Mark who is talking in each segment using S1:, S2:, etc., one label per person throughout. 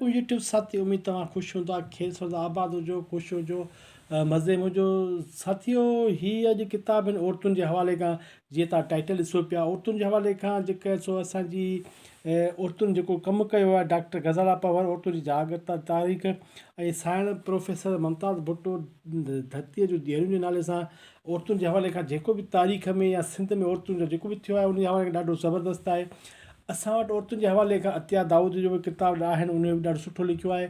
S1: عليڪم يوٽيوب ساٿي اميد توهان خوش هوندا خير سان هوندا آباد هجو خوش هجو مزي ۾ هجو ساٿيو هي اڄ ڪتاب آهن عورتن جي حوالي کان جيئن توهان ٽائيٽل ڏسو پيا عورتن جي حوالي کان جيڪا سو اسان جي عورتن جيڪو ڪم ڪيو آهي ڊاڪٽر غزالا پنهور عورتن جي جاڳرتا تاريخ ۽ سائڻ پروفيسر ممتاز ڀٽو ڌرتيء جون ڌيئرون جي نالي سان عورتن جي حوالي کان جيڪو به تاريخ ۾ يا سنڌ ۾ عورتن جو جيڪو به ٿيو آهي ان جي حوالي کان ڏاڍو زبردست آهي اسان وٽ عورتن جي حوالي کان عطيه دائود جو به ڪتاب آهن ان به ڏاڍو سٺو لکيو آهي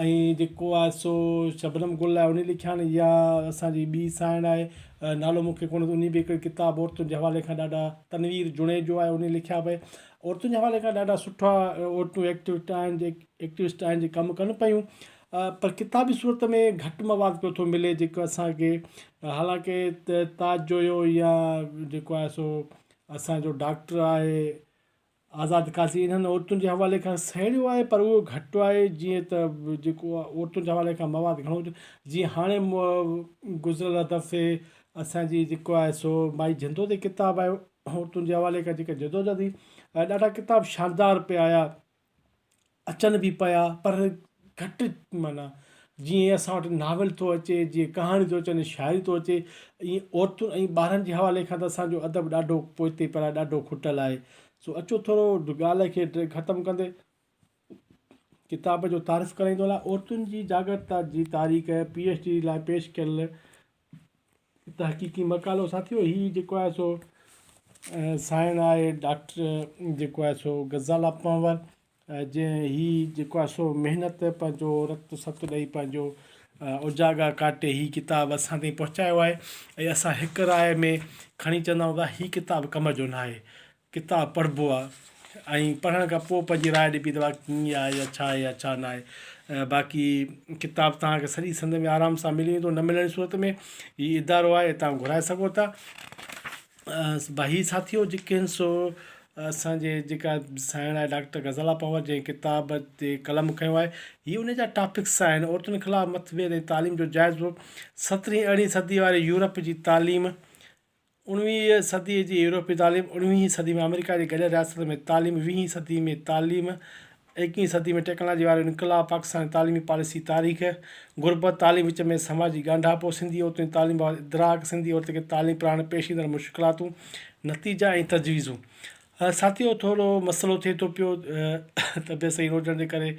S1: ۽ جيڪو آهي سو شبنم گل آهي ان لکيا آهن يا اسانجي ٻي سائڻ آهي نالو مونکي ڪونه ان به هڪڙو ڪتاب عورتن جي حوالي کان ڏاڍا تنوير جوڻيجو آهي ان لکيا پئي عورتن جي حوالي کان ڏاڍا سٺا عورتون ايڪٽوسٽ آهن جيڪي ايڪٽوسٽ آهن جيڪي ڪم ڪن پيون پر ڪتابي صورت ۾ گهٽ مواد پيو ٿو ملي جيڪو اسان کي حالانڪه تاج جويو يا جيڪو آهي سو اسان جو ڊاڪٽر آهي آزاد قاضي انهن عورتن جي حوالي کان سهيڙيو آهي پر اهو گهٽ آهي جيئن ته جيڪو عورتن جي حوالي کان مواد گهڻو جيئن هاڻي گذريل دفعي اسان جي جيڪو آهي سو مائي جندو تي ڪتاب آيو عورتن جي حوالي کان جيڪا جدوجهد هئي ڏاڍا ڪتاب شاندار پيا آيا اچن به پيا پر گهٽ معنيٰ جيئن اسان وٽ ناول ٿو اچي جيئن ڪهاڻي ٿو اچن شاعري ٿو اچي ائين عورتن ۽ ٻارن جي حوالي کان ته اسانجو ادب ڏاڍو پوئتي پيل آهي ڏاڍو کٽل آهي سو اچو ٿورو ڳالهه کي ختم ڪندي ڪتاب جو تعارف ڪرائيندو هلان عورتن جي جاڳرتا جي تاريخ پي ايڇ ڊي لاء پيش ڪيل تحقيقي مقالو ساٿيو هي جيڪو آهي سو سائڻ آهي ڊاڪٽر جيڪو آهي سو غزالا پنهور جنهن هي جيڪو آهي سو محنت پنهنجو رت ست ڏئي پنهنجو اجاڳا ڪاٽي هي ڪتاب اسان تائين پهچايو آهي ۽ اسان هڪ راء ۾ کڻي چوندا آهيون ته هي ڪتاب ڪم جو ناهي ڪتاب پڙهبو آ ۽ پڙهڻ کان پوء پنهنجي راء ڏبي ته واقعي ڪيئن آهي يا ڇا آهي يا ڇا نه آهي باقي ڪتاب توهان کي سڄي سنڌ ۾ آرام سان ملي ويندو نه ملڻ جي صورت ۾ هي ادارو آهي هتان گهرائي سگهو ٿا هي ساٿيو جيڪي آهن سو اسانجي جيڪا سائڻ آهي ڊاڪٽر غزالا پنهور جنهن ڪتاب تي قلم کنيو آهي هي ان جا ٽاپڪس آهن عورتن خلاف متڀيد ۽ تعليم جو جائزو سترهين ارڙهين صدي واري يورپ جي تعليم اڻويهين صديء جي يورپي تعليم، اڻويهين صدي ۾ آمريڪا جي گڏيل رياستن ۾ تعليم، ويهين صدي ۾ تعليم، ايڪويهين صدي ۾ ٽيڪنالاجي وارو انقلاب، پاڪستان جي تعليمي پاليسي، تاريخ، غربت، تعليم وچ ۾ سماجي ڳانڍاپو، سنڌي عورتن جي تعليم بابت ادراڪ، سنڌي عورت کي تعليم پرائڻ ۾ پيش ايندڙ مشڪلاتون، نتيجا ۽ تجويزون. ساٿيو ٿورو مسئلو ٿئي ٿو پيو طبيعت صحيح نه هجڻ جي ڪري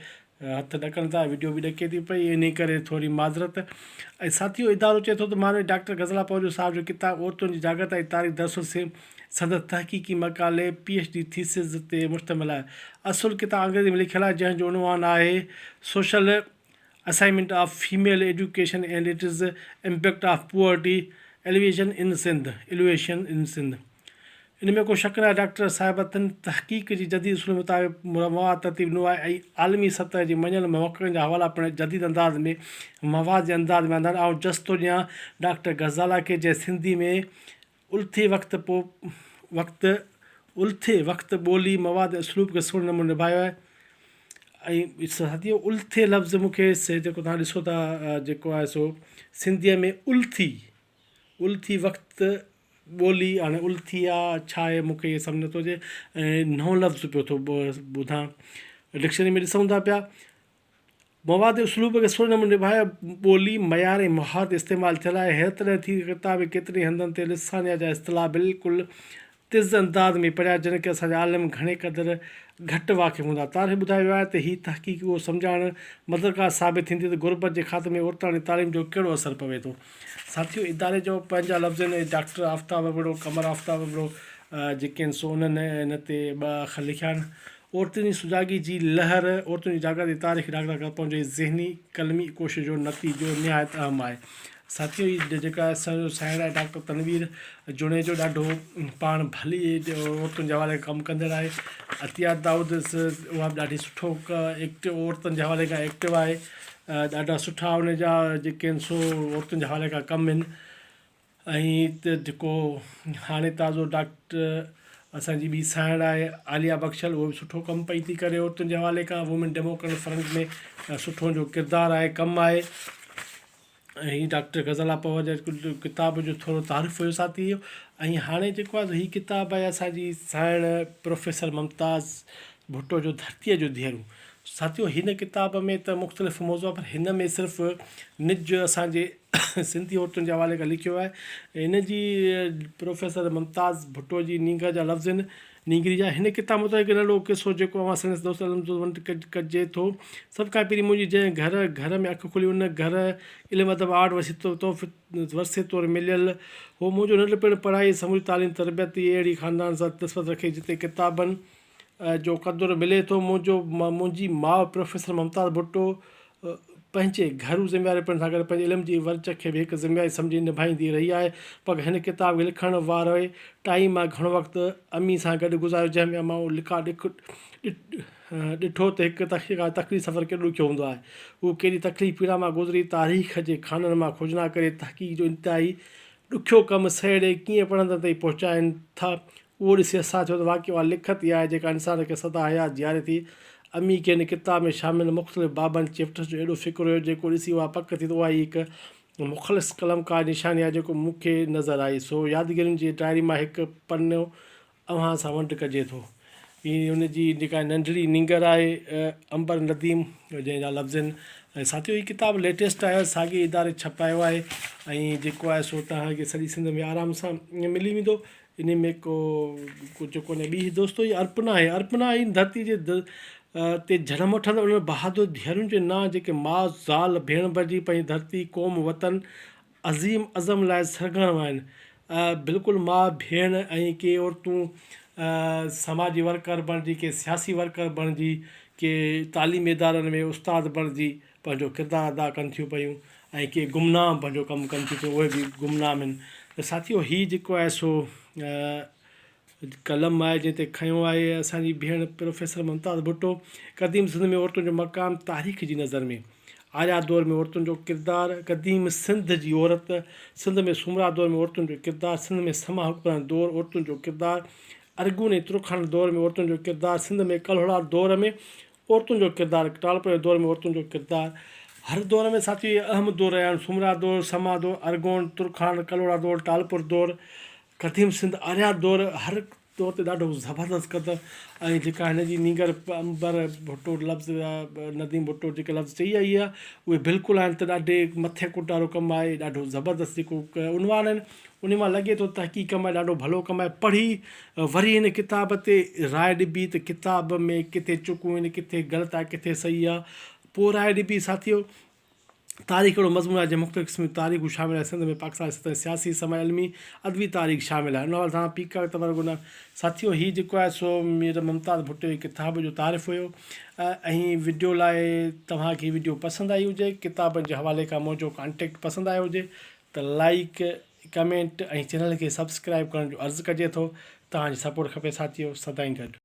S1: هٿ ڏڪن ٿا وڊيو به ڏڪي ٿي پئي انهي ڪري ٿوري معذرت ۽ ساٿيو ادارو چئي ٿو ته مانوي ڊاڪٽر غزلا پوجو صاحب جو ڪتاب عورتن جي جاڳرتا جي تاريخ دراصل سندس تحقيقي مقالي پي ايڇ ڊي ٿيسز تي مشتمل آهي اصل ڪتاب انگريزي ۾ لکيل آهي جنهن جو عنوان آهي social assignment of female education and its impact of poverty alleviation in Sindh alleviation in Sindh ان ۾ ڪو شڪ ناهي ڊاڪٽر صاحبه تن تحقيق جي جديد اصولن مطابق مواد ترتيب ڏنو آهي ۽ عالمي سطح جي مڃيل محققن جا حوالا پڻ جديد انداز ۾ مواد جي انداز ۾ آندا آهن. آئون جس ٿو ڏيان ڊاڪٽر غزاله کي جنهن سنڌي ۾ الٿي وقت پو وقت الٿي وقت ٻولي، مواد ۽ اسلوب کي سهڻي نموني نڀايو آهي ۽ ساٿيو الٿي لفظ مون کي جيڪو توهان ڏسو ٿا جيڪو آهي سو سنڌيء ۾ الٿي الٿي وقت ٻولي هاڻي الٿي آ ڇا آهي مون کي اهي سمجهه نٿو اچي ۽ نئون لفظ پيو ٿو ٻڌان ڊڪشنري ۾ ڏسون ٿا پيا مواد اسلوب کي سهڻي نموني نڀايو ٻولي معيار ۽ مهارت استعمال ٿيل آهي حيرت تڏهن ٿي ڪتاب ۾ ڪيترن ئي هنڌن تي لسانيا جا اصطلاح بلڪل تز انداز ۾ پڙهيا جن کي اسان جا عالم گهڻي قدر گهٽ واقف هوندا. تاريخ ٻڌايو ويو آهي ته هي تحقيق اهو سمجهائڻ مددگار ثابت ٿيندي ته غربت جي خاتمي ۾ عورتاڻي تعليم جو ڪهڙو اثر پوي ٿو. ساٿيو اداري جو پنهنجا لفظ آهن ڊاڪٽر آفتاب ابڙو، قمر آفتاب ابڙو جيڪي آهن سو انهن ان تي ٻه اکر لکيا آهن. عورتن جي سجاڳي جي لهر، عورتن جي جاڳرتي تاريخ ڊاڪٽر ڪرپن جي ذهني قلمي ڪوشش جو نتيجو نهايت اهم آهي. ساٿيو هي جيڪا اسان جو سائڻ آهي ڊاڪٽر تنوير جوڻيجو ڏاڍو پاڻ ڀلي عورتن جي حوالي کان ڪم ڪندڙ آهي عطيه دائود اها به ڏاڍي سٺو ايڪٽو عورتن جي حوالي کان ايڪٽو آهي ڏاڍا سٺا ان جا جيڪي آهن سو عورتن جي حوالي کان ڪم آهن ۽ جيڪو هاڻي تازو ڊاڪٽر اسان جي ٻي سائڻ آهي عاليه بخشل اهو به سٺو ڪم پئي ٿي ڪري عورتن جي حوالي کان وومين ڊيموڪريٽ فرنٽ ۾ سٺو جو ڪردار آهي ڪم آهي ۽ هي ڊاڪٽر غزالا پنهور جا ڪتاب جو ٿورو تعارف هيو ساٿي اهو ۽ هاڻي جيڪو آهي هي ڪتاب آهي اسان جي سائڻ پروفيسر ممتاز ڀٽو جو ڌرتيء جو ڌيئرون. ساٿيو هن ڪتاب ۾ ته مختلف موضوع پر هن ۾ صرف نج اسان جي سنڌي عورتن جي حوالي کان لکيو آهي. هن جي پروفيسر ممتاز ڀٽو جي نينگر جا لفظ آهن نينگري جا هن ڪتاب متعلق هڪ ننڍڙو قصو جيڪو اوهان سندس دوست علم دوست ونڊ ڪجي ٿو. سڀ کان پهرين منهنجي جنهن گهر گهر ۾ اک کلي ان گهر علم ادب آرٽ ورثي طور مليل هو. منهنجو ننڍپڻ پڙهائي سموري تعليم تربيت ئي اهڙي خاندان سان نسبت رکي جتي ڪتابن جو قدر ملي ٿو. منهنجو منهنجي ماء پروفيسر ممتاز ڀٽو پنهنجي گهرو ذميواري پڻ سان گڏ پنهنجي علم جي ورچ کي به هڪ ذميواري سمجهي نڀائيندي رهي آهي. پر هن ڪتاب کي لکڻ واري ٽائيم مان گهڻو وقت امي سان گڏ گذاريو جنهن ۾ امان لکا ڏک ڏٺو ته هڪ تخليقي سفر ڪيڏو ڏکيو هوندو آهي. هو ڪيڏي تڪليف پيڙا مان گذري تاريخ جي خانن مان کوجنا ڪري تحقيق جو انتهائي ڏکيو ڪم سهيڙي ڪيئن پڙهندڙن تائين پهچائين ٿا اهو ڏسي احساس ٿيو ته واقعي اها لکت ئي آهي جيڪا انسان کي سدا حيات جياري ٿي. امي کي هن ڪتاب ۾ شامل مختلف بابن، Chapters، جو ايڏو فڪر هيو جيڪو ڏسي اها پڪ ٿي ته اها ئي هڪ مخلص قلمڪار جي نشاني آهي جيڪو مون کي نظر آئي. سو يادگيرين جي ڊائري مان هڪ پنو اوهان سان ونڊ ڪجي ٿو. هي ان جي جيڪا ننڍڙي نينگر آهي امبر نديم جنهن جا لفظ آهن ۽ ساٿيو هي ڪتاب ليٽيسٽ آهي ساڳي اداري ڇپايو آهي ۽ جيڪو آهي سو توهان کي سڄي سنڌ ۾ آرام سان ملي ويندو. انهي ۾ ڪو ڪجهه ڪونهي. ٻي هي دوستو هي ارپنا آهي. ارپنا هن ڌرتي جي تي جنم وٺندڙ انهن بهادر ڌيئرن جي نانء جيڪي ماء، زال، ڀيڻ بڻجي پنهنجي ڌرتي، قوم، وطن، عظيم عزم لاء سرگرم آهن. بلڪل ماء، ڀيڻ ۽ ڪي عورتون سماجي ورڪر بڻجي، ڪي سياسي ورڪر بڻجي، ڪي تعليمي ادارن ۾ استاد بڻجي پنهنجو ڪردار ادا ڪن ٿيون پيون ۽ ڪي گمنام پنهنجو ڪم ڪن ٿيون پيون اهي به گمنام آهن ته ساٿيو هي جيڪو آهي سو قلم آهي جنهن تي کنيو آهي اسان جي ڀيڻ پروفيسر ممتاز ڀٽو قديم سنڌ ۾ عورتن جو مقام تاريخ جي نظر ۾ آريا دور ۾ عورتن جو ڪردار قديم سنڌ جي عورت سنڌ ۾ سومرا دور ۾ عورتن جو ڪردار سنڌ ۾ سما حڪمران دور عورتن جو ڪردار ارغون ۽ ترخان دور ۾ عورتن جو ڪردار سنڌ ۾ ڪلهوڙا دور ۾ عورتن جو ڪردار، ٽالپر جي دور ۾ عورتن جو ڪردار، هر دور ۾ ساٿيو اهي اهم دور رهيا آهن، سومرا دور، سما دور، ارغون، ترخان، ڪلهوڙا دور، ٽالپر دور، قديم سنڌ، آريا دور، هر دور تي ڏاڍو زبردست قدر ۽ جيڪا هن جي نينگر امبر ڀٽو لفظ نديم ڀٽو جيڪي لفظ چئي آئي آهي اهي بلڪل آهن ته ڏاڍي مٿي ڪٽ وارو ڪم آهي ڏاڍو زبردست جيڪو عنوان آهن انهي مان لڳي ٿو تحقيق ڪم آهي ڏاڍو ڀلو ڪم آهي پڙهي وري هن ڪتاب تي راء ڏبي ته ڪتاب ۾ ڪٿي چڪون آهن ڪٿي غلط آهي ڪٿي صحيح آهي پوء راء ڏبي ساٿيو تاريخ اهڙو مضمون آهي جنهن مختلف قسم جون تاريخون شامل آهن سنڌ ۾ پاڪستان جي سطح سياسي سماجي علمي ادبي تاريخ شامل آهي ان حوالي سان پيڪا تبرڪ نه ساٿيو هي جيڪو آهي سو مير ممتاز ڀٽو جي ڪتاب جو تعارف هيو ۽ وڊيو لاء توهان کي وڊيو پسند آئي هجي ڪتابن جي حوالي کان منهنجو ڪانٽيڪٽ پسند آيو هجي ته لائيڪ ڪمينٽ ۽ چينل کي سبسڪرائيب ڪرڻ جو عرض ڪجي ٿو توهان جي سپورٽ کپي ساٿيو سدائين گڏ.